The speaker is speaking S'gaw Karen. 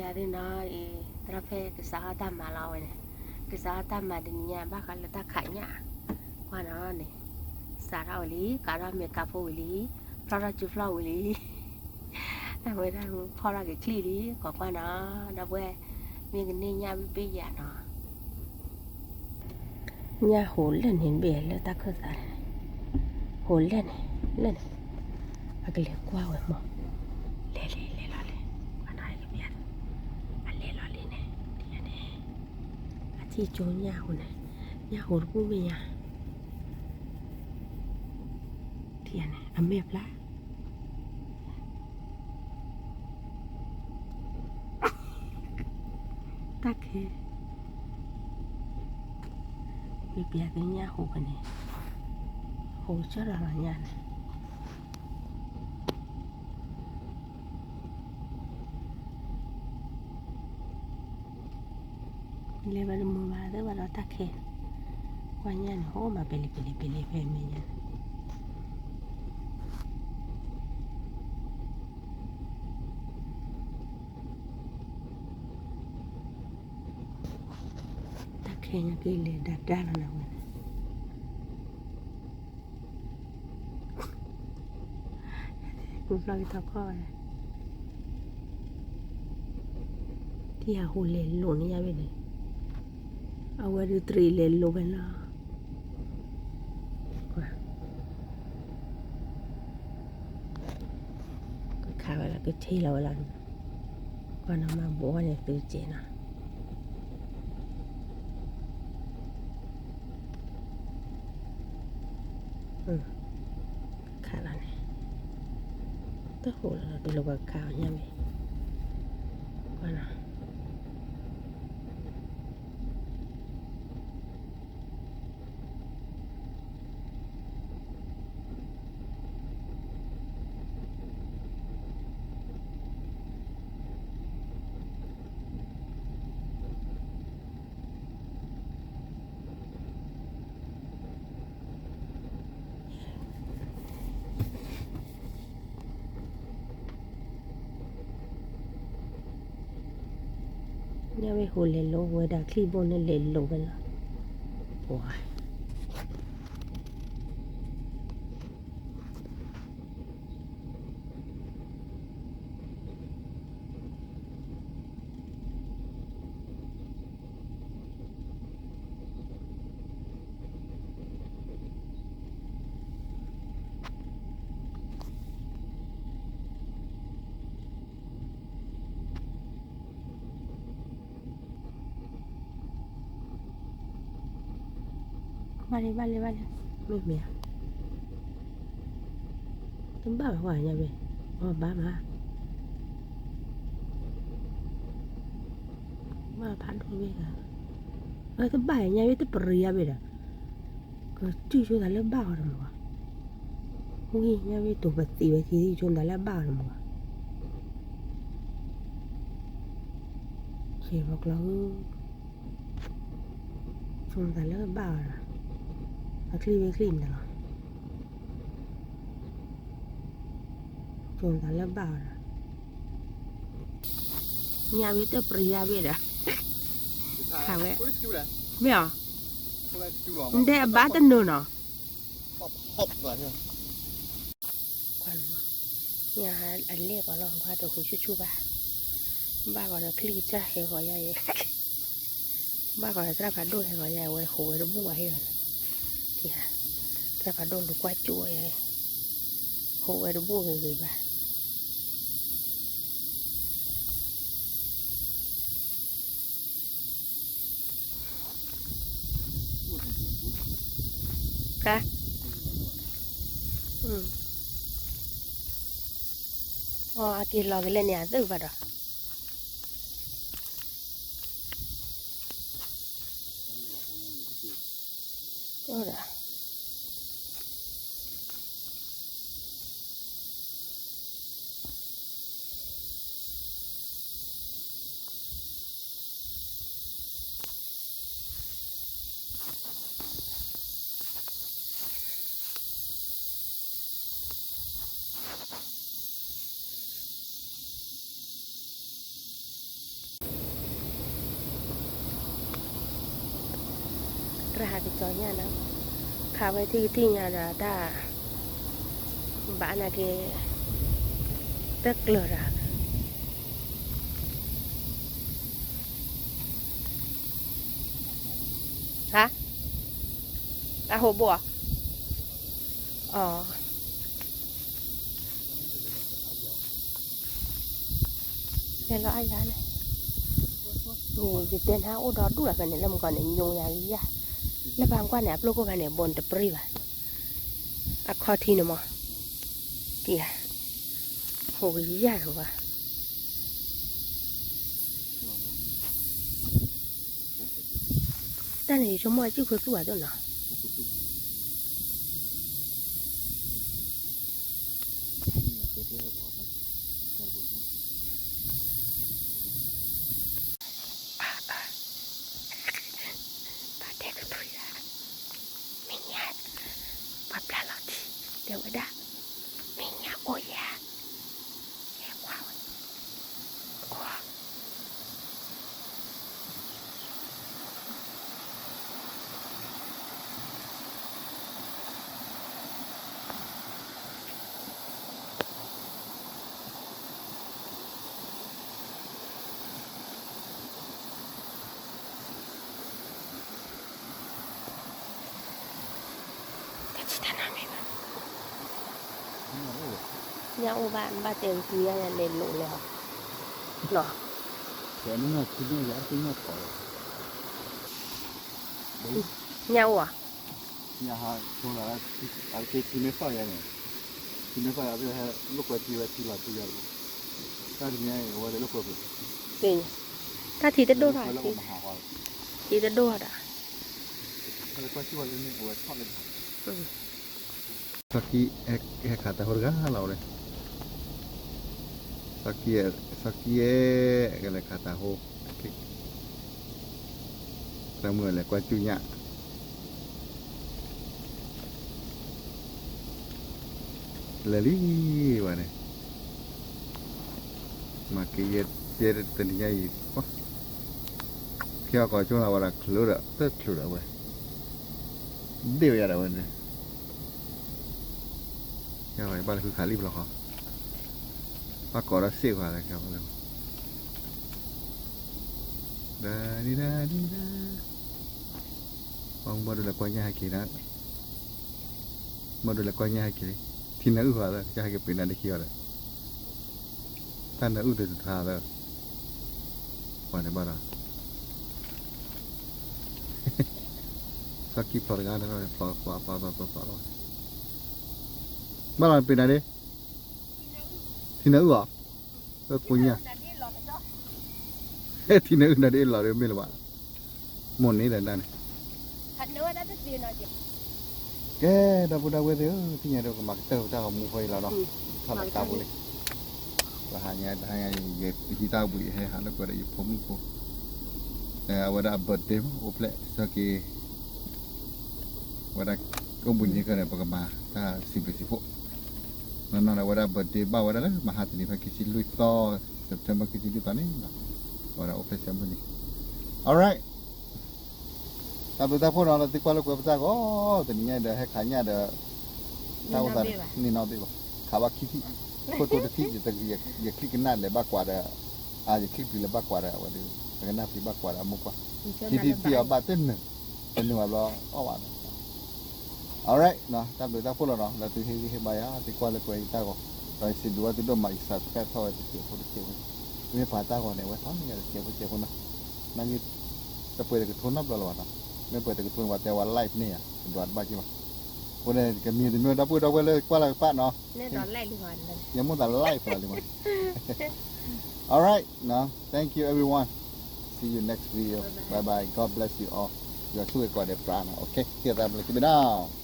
ယၤသ့ၣ်နီၤအံၤ သရၣ်ဖဲကစးထီၣ်တၢ်မၤလီၤဝဲန့ၣ်, ကစးထီၣ်တၢ်မၤတနံၤညါ ဘၣ်ဃးလၢတၢ်ခးညၣ်, ကွၢ်နီၤန့ၣ်, စးထီၣ်ဝဲလံ, ကးထီၣ်မ့ၤကးဖိဝံၤလံ, ဖျီၣ်ထီၣ်စုဖျီၣ်ဝံၤလံ, အဝဲဒၣ်ဖီၣ်ထီၣ်က့ၤချံလံ, ကွၢ်ကွၢ်နီၤ, ဒီပုၢ်ဝဲၢ်, မ့ၢ်ကန့ၢ်ညၣ်ဘ့ၣ်ဘ့ၣ်ယၤနီၤ ညၣ်ဟူးလၢန့ၣ်ဘ့ၣ်လၢတၢ်ခၢၣ်သးန့ၣ်, ဟူးလၢန့ၣ်, လၢန့ၣ်, အကလဲၤကွၢ်ဝဲမး, လဲၤလဲၤလဲၤလီၤလဲၤ, ကွၢ်နီၤ အလဲၤလီၤလံန့ၣ်, ထံၣ်န့ၣ်, အထံၣ်ကၠိညၣ်ဟူးန့ၣ်, ညၣ်ဟူးတဘူၣ်မ့ၢ်ညါ, ထံၣ်န့ၣ် အမဲာ်ဖျါ တၢ်ခဲ, ပျဲပျဲသ့ၣ်ညၣ်ဟူးဖဲန့ၣ်, ဟူးကစၢ်ဒီးလီၤညၣ်န့ၣ်, လဲၤဘၣ်တမုာ်ဘၣ်သ့ၣ်ဘၣ်ဒီးတၢ်ခဲ, ကွၢ်ညၣ်န့ၣ် ဟိမၤပလံၤပလံၤပလံၤဖဲမဲာ်ညါန့ၣ် တၢ်ခဲညါက့ၤလဲၤဒၣ်တၢ်လီၤနဝဲန့ၣ်, ကူဖျီက့ၤထီၣ်ခီၣ်ဝဲ, ထံၣ်ဟးဟူးလဲၤလိာ်န့ၣ်ယါဝဲန့ၣ်, အဝဲဒုးတြံၤလဲၤလိာ်ဝဲလီၤ, ကွၢ် ကခးဝဲလီၤ ကထံၣ်လီၤဝဲလီၤ, ကွၢ်နီၤမၤဘိးန့ၣ်သုစဲးနီၤ, ခးလီၤန့ၣ်, တဟူးလီၤ တုၤလၢပှၤခးအီၤညါမ့ၢ်, ကွၢ်နီၤ ညၣ်ဝဲဟူးလဲၤလိာ်ဝဲဒၣ်ချံဘိန့ၣ်လဲၤလိာ်ဝဲလီၤ, ပှၤ ဘၣ်လံ ဘၣ်လံ ဘၣ်လံ, မ့ၢ်မ့ၢ်ဧါ, တဘၣ်ဘၣ်ဝဲညါဝဲ, အီၣ်ဘၣ်မး, ဘၣ်ဖးဒိၣ်ဝဲဂၤ, အတဘၣ်ညါဝဲ တပရံယါဝဲဒီး, ကစုၢ်ဆိသးလၢဘၣ်အီၤတမုာ်ဘၣ်, ဝံၣ်ညါဝဲတိၤပသံးဝဲခံ စုၢ်ဆိသးလၢဘၣ်အီၤတမုာ်ဘၣ်, ဆဲးပကျီဧၢ ဆိသးလၢဘၣ်အီၤဒီး, အချံဝဲချံမတၤလီၤ, ဆိသးလၢဘၣ်အီၤဒီး, ညါဝဲတပရံယါဝဲဒီး, ခးဝဲ, မ့ၢ်ဧါ, နတဲအဘၣ်တနုာ်နီၤ ညါအလဲၢ်ကီးလီၤ ကွၢ်တဟူးဆူၣ်ဆူၣ်ဘၣ်, ဘၣ်ကီးဒီးချံကစၢ်ဟဲဂီၤယါအံၤ, ဘၣ်ကီးဒီးသရၣ်ဖးဒိၣ်ဟဲဂီၤယါအံၤ ဝဲဟူးဝဲတဘူၣ်ဘၣ်ဟ့ၣ်လီၤ, သရၣ်ဖးဒိၣ်လူၤကွၢ်ကၠိဝဲယါအံၤ, ဟူးဝဲတဘူၣ်ဂ့ၤဂ့ၤဘၣ် ကါ, အီ အက့ၤလီၤက့ၤလၢန့ၣ် အသုဘၣ်ဒီး, အိၣ်ဒီး ဟးကစီၤညၣ်နီၤ, ခးဝဲထံၣ်ကထံၣ်ညါဒီးတၢ် ဘၣ်နာ်က့ၤ တကျၢၤဒီး ဟါ, အဟိဘိၣ်အီၤ, အီၤ, လဲၤလီၤအါယၤလဲၣ်, န့ၣ် ယတဲနၤအိၣ်ဒီဒူၣ်လီၤဖဲန့ၣ် လၢမကီၢ်န့ၣ် ညိယၤယၤ, လၢပှၤကွၢ်န့ၣ် အပျိၢ်ကိၣ်ဖဲန့ၣ် ဘိးတပရံၢ်ဘၣ်, အခီထံန့ၣ်မး, တံၤ, ဟိယၤလီၤဘၣ် တၢ်န့ၣ်ယဆိကမိၣ်အစုၣ်ခိၣ်သူၣ်ဘၣ်သိၣ်နီၤ. ဘၣ်တဲကထွံၣ်ဧါ, မဲာ်ညါ, ပှၤပျၢ်လီၤထံ, တဲဝဲဒၣ်, မဲာ်ညါအိၣ်ယၤ, ဟဲကွၢ်ဝဲ, ကွၢ် တၢ်ဆံတၢ်နါမ့ၢ်ဘၣ်, ညၣ်အိၣ်ဘၣ် ဘၣ်တဲကထွံၣ်ညၣ်လဲၤလိာ်လဲၤဟီ, နီၤ, ညၣ်အိၣ်ဧါ, တၢ်ထံတဒိၣ်ထီၣ်, စီၤကံဟဲခးတၢ်ဟိတဂၤလီၤဝဲ, စီၤကံအဲၣ် ကလဲၤခးတၢ်ဟိ, တၢ်မုၢ်လဲၤကွၢ်ကၠူၣ်ညၣ် လဲၤလံဝဲန့ၣ်, မၤက့ၤယဲတဲတနံၤညါအံၤ, ခဲအံၤကိးကၠိလၢဝဲဒၣ်ချုးဒီး တချုးဒီးဝဲ, ဒ့ၣ်ဝဲယၤဒီးဝဲန့ၣ်, ခဲအံၤဘၣ်လၢဃုခးလံဘျီဃီ, ဘၣ်ကိးဒီးစ့ၢ်ကီးလၢခဲအံၤလၢ ဒဒဒဒ ဘၣ်ဒိလဲၤကွၢ်ညၣ်ဟဲက့ၤဒၣ်, ဘၣ်ဒိလဲၤကွၢ်ညၣ်ဟဲက့ၤလံ, ထံနၢအုၣ်ဃီလၢ ကဟဲက့ၤပှ့ၤနၤဒ့ခံအီၤဒီး, တၢ်နၢအုၣ်တတထါလၢ, ပှၤန့ၣ်ဘၣ်ဒီး, စီၤကံဖျီတဂၤန့ၣ် ဖျီကွၢ်ကွၢ်ကွၢ်ကွၢ်ကွၢ်လီၤ, ဘၣ်လီၤပှ့ၤနၤဒ့, ထံနၢအုၣ်အီၤ, ကိညၣ်, ထံနၢအုၣ်နၤဒ့လီၤဒီးမ့ၢ်လၢၤဘၣ်, မိၢ်န့ၣ်ဒီးဒၣ်န့ၣ် ကဲ, ဒီပုၢ်ဒီဝဲၢ်သ့ၣ်ဧၢ, သ့ၣ်ညါဒီး ကမၤကတၢၢ်ပတၢ်ဂီၤမူဃီအံၤလီၤနီၤ, ထီၣ်လီၤတၢ်ပူၤလံ, ပဟါညါတဟါညါအံၤ ယဟံးတၢ်ဝံၤ ယဟဲဟးလိာ်ကွဲဒီးယဖိမုၣ်ဖိ, အဝဲဒၣ်အ birthday မး အိၣ်ဖျဲၣ် စီၤက့, ဝဲဒၣ် အိၣ်ဘှံးနံၤခဲအံၤန့ၣ် ပကမၤတၢ်စံးဘျုးစံးဖှိၣ်, နီၢ်နီၢ်ဒီး အဝဲဒၣ် birthday ဘၣ်ဝဲဒၣ်လၢမဟါတနံၤဖဲခံဆံလွံၢ်သီ, September ခံဆံလွံၢ်သီန့ၣ်, အဝဲဒၣ်အိၣ်ဖျဲၣ် ceremony, alright, တၢ်ဘျုးတၢ်ဖှိၣ်နီၤ လၢသုကွၢ်လိာ်ကွဲပတၢ်ဂီၤ, တနံၤညါအံၤဒီး ဟဲခးညၣ်ဒီး, တၢ်အိၣ်သး န့ၢ်နီၣ်ဘ့ၣ်ဘၣ်, ခးဘၣ်ခံထံၣ်, ခိၣ်တိတထံၣ်, ယချံၣ်ကနၣ်လဲၤဘၣ်ကွၢ်ဒီး, ယချံၣ်ပျံၤလဲၤဘၣ်ကွၢ်ဒီး အဝဲဒီး အကနၣ်ပျံၤဘၣ်ကွၢ်ဒီးအမိၢ်ပှၢ်, ခံထံၣ်ထံၣ်အီၤဘၣ်တနုာ်, တနုာ်ဘၣ်ဘျီ အီၣ်ဘၣ်ဒီး alright နီၤ, တၢ်ဘျုးတၢ်ဖှိၣ်လီၤနီၤ လၢသုဟ့ၣ်ဂံၢ်ဟ့ၣ်ဘါယၤ သုကွၢ်လိာ်ကွဲယတၢ်ဂီၤ, ဒီးယစံးဘျုးဘၣ်သုဒိၣ်မး ယ subscribe ထီၣ်ဝဲတစဲးဖိတစဲးဖိ, မ့ၢ်ပှၤတၢ်ဂီၤန့ၣ် အဝဲထီၣ်န့ၢ်ယၤတစဲးဖိတစဲးဖိနီၤ, နာ်က့, တပှဲၤတကထိနီတဘျီလၢၤဘၣ်နီၤ, မ့ၢ်ပှဲၤတကထိန့ၣ် ပှၤတဲဝဲ live န့ၣ်ယၤ ဒွးတဘၣ်က့ၤဘၣ်, အဃိန့ၣ် ကမံၤတမံၤ ဒီပုၢ်ဒီဝဲၢ်လၢကွၢ်လၢ်ကပၣ်နီၤ, ယမိၣ်သး live လီၤလံမး, alright, thank you everyone, see you next video, bye bye, God bless you all, ယွၤဆိၣ်ဂ့ၤကိးဂၤဒဲးပြးနီၤ, okay, က့ၤသးဘျုးက့ၤဘၣ်နီၤ.